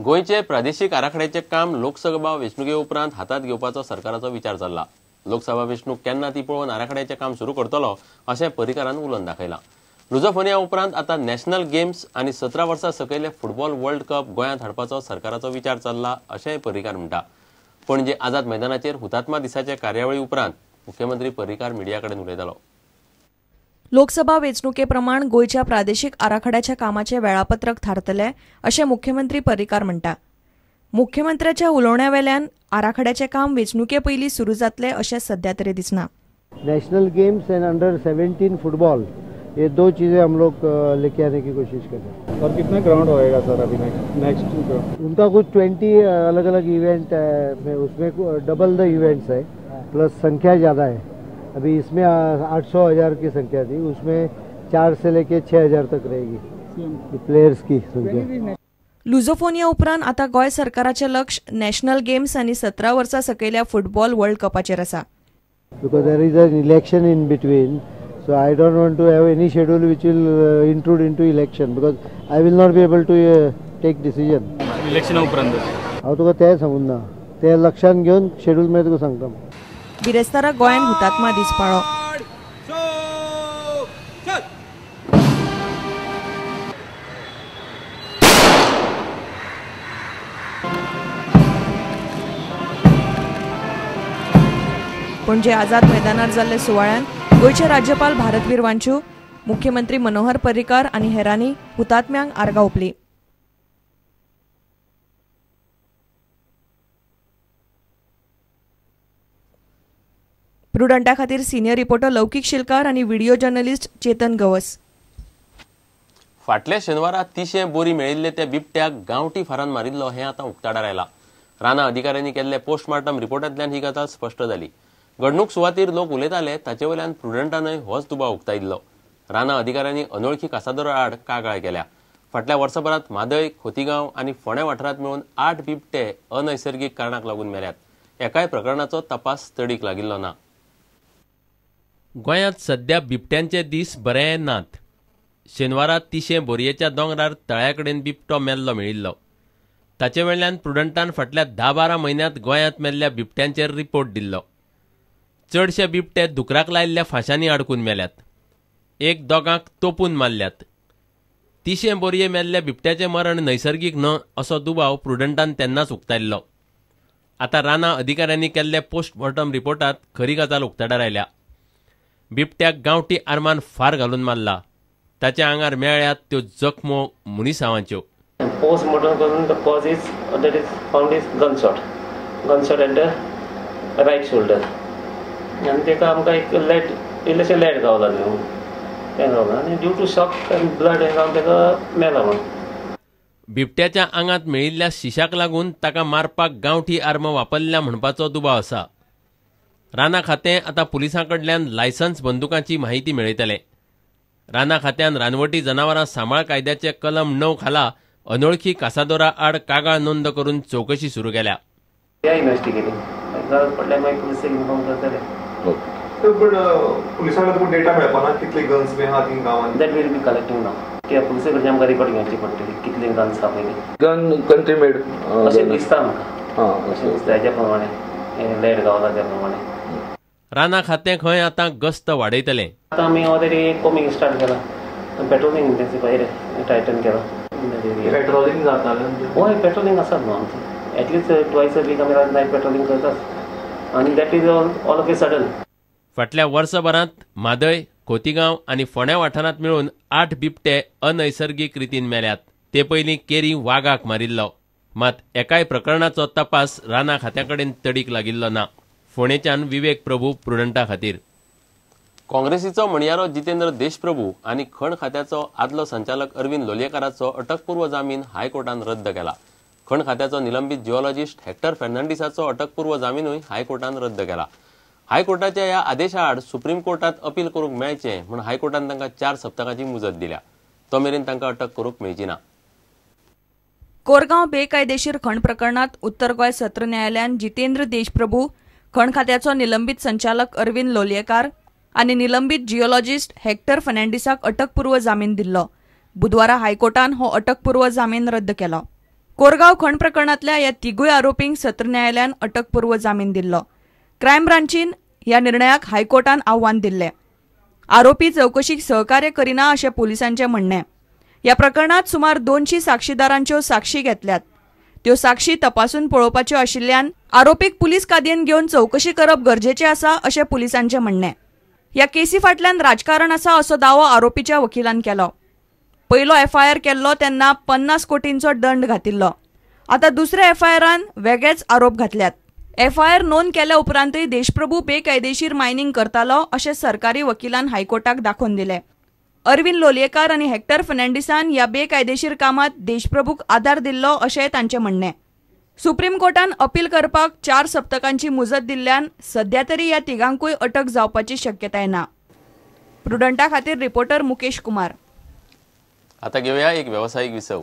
गोंयचे प्रादेशीक आराखड्याचें काम लोकसभा वेंचणुके उपरांत हातांत घेवपाचो सरकाराचो विचार चल्ला. लोकसभा वेंचणूक केन्ना ती पळोवन आराखड्याचें काम सुरू करतलो अशें पर्रीकारान उलोवन दाखयलां. लुझोफोनिया उपरांत आतां नॅशनल गेम्स आनी 17 वर्सां सकयले फुटबॉल वर्ल्ड कप गोंयांत हाडपाचो सरकाराचो विचार चल्ला अशेंय पर्रीकार म्हणटा. पणजे आझाद मैदानाचेर हुतात्मा दिसाचे कार्यावळी उपरांत मुख्यमंत्री पर्रीकार मिडिया कडेन उलयतालो. लोकसभा वेंचणुके प्रमाण गोंयच्या प्रादेशीक आराखड्याच्या कामाचें वेळापत्रक थारतलें अशें मुख्यमंत्री पर्रीकार म्हणटा. मुख्यमंत्र्याच्या उलोवण्या वेल्यान आराखड्याचें काम वेंचणुके पयलीं सुरू जातलें अशें सध्या तरी दिसना. National games and under 17 football ये दो चीज़ें हम लोग लेके आने की कोशिश कर रहे हैं. और कितना ग्राउंड होएगा सर अभी नेक्स्ट? उनका कुछ 20 अलग अलग इवेंट है, उसमें डबल the events है, प्लस संख्या ज़्यादा है. अभी इसमें 800 हज़ार की संख्या थी, उसमें 4 से लेके 6 हज़ार तक रहेगी प्लेयर्स की संख्या. लुझोफोनिया उपरांत आतां गोंय सरकाराचें लक्ष नॅशनल गेम्स आनी 17 वर्सां सकयल्या फुटबॉल वर्ल्ड कपाचेर आसा. Because there is an election in between, so I don't want to have any schedule which will intrude into election because I will not be able to take decision. Election उपरांत हांव तुका तें सांगून ना, तें लक्षांत घेवन शेड्यूल मागीर तुका सांगता. बिरेस्तारा गोंयांत हुतात्मा दीस पाळ्ळो. पणजे आझाद मैदानार जाल्ल्या सुवाळ्यांत गोंयचे राज्यपाल भारतवीर वांचू, मुख्यमंत्री मनोहर पर्रीकार आनी हेरांनी हुतात्म्यांक आर्गां ओंपलीं. प्रुडंटा खातीर सिनियर रिपोर्टर लौकीक शिलकार आनी व्हिडिओ जर्नलिस्ट चेतन गवस. फाटल्या शेनवारा 300 बोरी मेळिल्ले त्या बिबट्याक गांवठी फारान मारिल्लो हें आतां उक्ताडार आयलां. रानां अधिकाऱ्यांनी केल्ले पोस्टमार्टम रिपोर्टांतल्यान ही गजाल स्पश्ट जाली. घडणूक सुवातीर लोक उलयताले ताचे वयल्यान प्रुडंटानय होच दुबाव उक्तायिल्लो. रानां अधिकाऱ्यांनी अनोळखी कासादोरा आड कागाळ केल्या. फाटल्या वर्सभरांत म्हादय, खोतीगांव आनी फोंड्या वाठारांत मेळून 8 बिबटे अनैसर्गीक कारणाक लागून मेल्यात. एकाय प्रकरणाचो तपास तडीक लागिल्लो ना. गोंयांत सध्या बिबट्यांचे दीस बरे नात. शेनवारा 300 बोरयेच्या दोंगरार तळ्या कडेन बिबटो मेल्लो मेळिल्लो. ताचे वेल्यान प्रुडंटान फाटल्या 10-12 म्हयन्यांत गोंयांत मेल्ल्या बिबट्यांचेर रिपोर्ट दिल्लो. चडशे बिबटे धुकराक लायिल्ल्या फांशांनी आडकून मेल्यात. एक दोगांक तोपून मारल्यात. 300 बोरये मेल्ल्या बिबट्याचें मरण नैसर्गीक न्हय असो दुबाव प्रुडंटान तेन्नाच उक्तायल्लो. आतां रानां अधिकाऱ्यांनी केल्ले पोस्टमॉर्टम रिपोर्टांत खरी गजाल उक्ताडार आयल्या. बिबट्याक गांवठी आर्मान फार घालून मारला. ताच्या आंगार मेळ्ळ्यात त्यो जखमो मुनिसांवाच्यो. पोस्टमॉर्टम करून the cause is that is found is gunshot, gunshot at the right shoulder. आनी ताका आमकां एक लेट इल्लेशें लेट गावला न्हू तें गावलां आनी due to shock and blood हें जावन ताका मेला म्हूण. बिबट्याच्या आंगांत मेळिल्ल्या शिशाक लागून ताका मारपाक गांवठी आर्म वापरल्या म्हणपाचो दुबाव आसा. रानां खातें आतां पुलिसां कडल्यान लायसन्स बंदुकांची माहिती मेळयतलें. रानां खात्यान रानवटी जनावरां सांबाळ कायद्याचे कलम 9 खाला अनोळखी कासादोरा आड कागाळ नोंद करून चवकशी सुरू केल्या. गरज पडल्यार मागीर पुलिसेक इन्फॉर्म करतले. पण पुलिसांक तुमकां डेटा मेळपा ना कितले गन्स बी आहा ती गांवांत? That will be collecting now. कित्याक पुलिसे कडच्यान आमकां रिपोर्ट घेवची पडटली कितले गन्स आहा पयलीं. गन कंट्री मेड अशें दिसता आमकां, अशें दिसता हेज्या प्रमाणे लेट गावला त्या प्रमाणे. रानां खातें खंय आतां गस्त वाडयतलें. आतां आमी ऑलरेडी कोमिंग स्टार्ट केलां, पेट्रोलिंग इंटेन्सिफाय टायटन केलां. पेट्रोलिंग जाता? हय, पेट्रोलिंग आसात न्हू आमचें. एटलिस्ट ट्वायस अ वीक आमी नायट पेट्रोलिंग करतात आनी that is all of a sudden. फाटल्या वर्सभरांत म्हादय, खोतीगांव आनी फोंड्या वाठारांत मेळून 8 बिबटे अनैसर्गीक रितीन मेल्यात. ते पयलीं केरी वागाक मारिल्लो. मात एकाय प्रकरणाचो तपास रानां खात्या कडेन तडीक लागिल्लो ना. फोंडेच्यान विवेक प्रभू, प्रुडंटा खातीर. काँग्रेसीचो म्हणयारो जितेंद्र देशप्रभू आनी खण खात्याचो आदलो संचालक अरविंद लोलयेकाराचो अटकपूर्व जामीन हायकोर्टान रद्द केला. खण खात्याचो निलंबीत जिओलॉजिस्ट हेक्टर फर्नांडीसाचो अटकपूर्व जामीनूय हायकोर्टान रद्द केला. हायकोर्टाच्या ह्या आदेशा आड सुप्रीम कोर्टात अपील करूंक मेळचें म्हूण हायकोर्टान तांकां 4 सप्तकांची मुजत दिल्या. तो मेरेन तांकां अटक करूंक मेळची ना. कोरगांव बेकायदेशीर खण प्रकरणात उत्तर गोंय सत्र न्यायालयान जितेंद्र देशप्रभू, खण खात्याचो निलंबीत संचालक अरविंद लोलयेकार आनी निलंबीत जिओलॉजिस्ट हेक्टर फर्नांडीसाक अटकपूर्व जामीन दिल्लो. बुधवारा हायकोर्टान हो अटकपूर्व जामीन रद्द केलो. कोरगांव खण प्रकरणांतल्या ह्या तिगूय आरोपींक सत्र न्यायालयान अटकपूर्व जामीन दिल्लो. क्रायम ब्रांचीन ह्या निर्णयाक हायकोर्टान आव्हान दिल्लें. आरोपी चवकशीक सहकार्य करिना अशें पुलिसांचें म्हणणें. ह्या प्रकरणांत सुमार 200 साक्षीदारांच्यो साक्षी घेतल्यात. त्यो साक्षी तपासून पळोवपाच्यो आशिल्ल्यान आरोपीक पुलीस कादयेन घेवन चवकशी करप गरजेचें आसा अशें पुलिसांचें म्हणणें. ह्या केसी फाटल्यान राजकारण आसा असो दावो आरोपीच्या वकिलान केलो. पयलो एफआयआर केल्लो तेन्ना 50 कोटींचो दंड घातिल्लो. आतां दुसऱ्या एफआयआरान वेगळेच आरोप घातल्यात. एफआयआर नोंद केल्या उपरांतय देशप्रभू बेकायदेशीर मायनिंग करतालो अशें सरकारी वकिलान हायकोर्टाक दाखोवन दिलें. अरविंद लोलयेकार आनी हेक्टर फर्नांडीसान ह्या बेकायदेशीर कामात देशप्रभूक आदार दिल्लो अशेंय तांचें म्हणणें. सुप्रीम कोर्टान अपील करपाक 4 सप्तकांची मुजत दिल्ल्यान सध्या तरी ह्या तिगांकूय अटक जावपाची शक्यताय ना. प्रुडंटा खातीर रिपोर्टर मुकेश कुमार. आता घेऊया एक व्यावसायिक विसव.